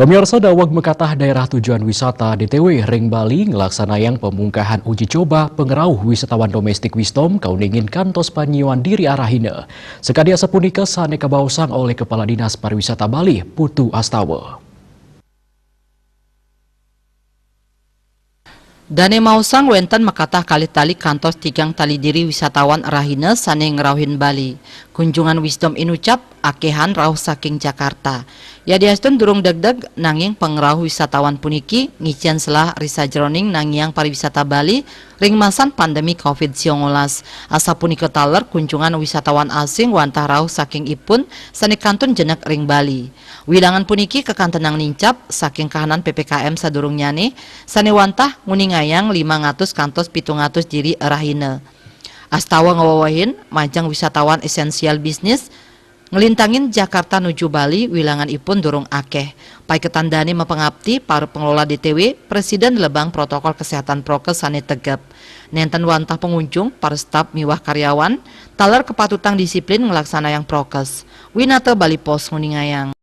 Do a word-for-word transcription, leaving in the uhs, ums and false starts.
Pemirsa, daweg makatah daerah tujuan wisata D T W ring Bali nglaksanayang pamungkahan uji coba pangrauh wisatawan domestik Wisdom kauningin kantos panyuan diri arahina. Sakadi asapunika sane kabaosang olih Kepala Dinas Pariwisata Bali, Putu Astawa. Dane maosang wenten makatah kalih tali kantos tigang tali diri wisatawan rahina sane ngrauhin Bali. Kunjungan Wisdom inucap akehan rauh saking Jakarta. Yadiastun durung degdeg, nanging pangrauh wisatawan puniki ngicen selah ri sajeroning nangiang pariwisata Bali ring masan pandemi covid siongolas. Asapunika taler kunjungan wisatawan asing wantah rauh saking ipun sane kantun jenek ring Bali. Wilangan puniki kakantenang nincap saking kahanan P P K M sadurungnyane sane wantah nguningayang limang atus kantos pitung atus diri rahina. Astawa ngawewehin majeng wisatawan esensial bisnis nglintangin Jakarta nuju Bali, wilangan ipun durung akeh. Paiketan dane mapangapti para pengelola D T W, prasida nelebang protokol kesehatan prokes sane tegep. Nenten wantah pengunjung, para staf miwah karyawan taler kapatutang disiplin nglaksanayang prokes. Winata Bali Post nguningayang.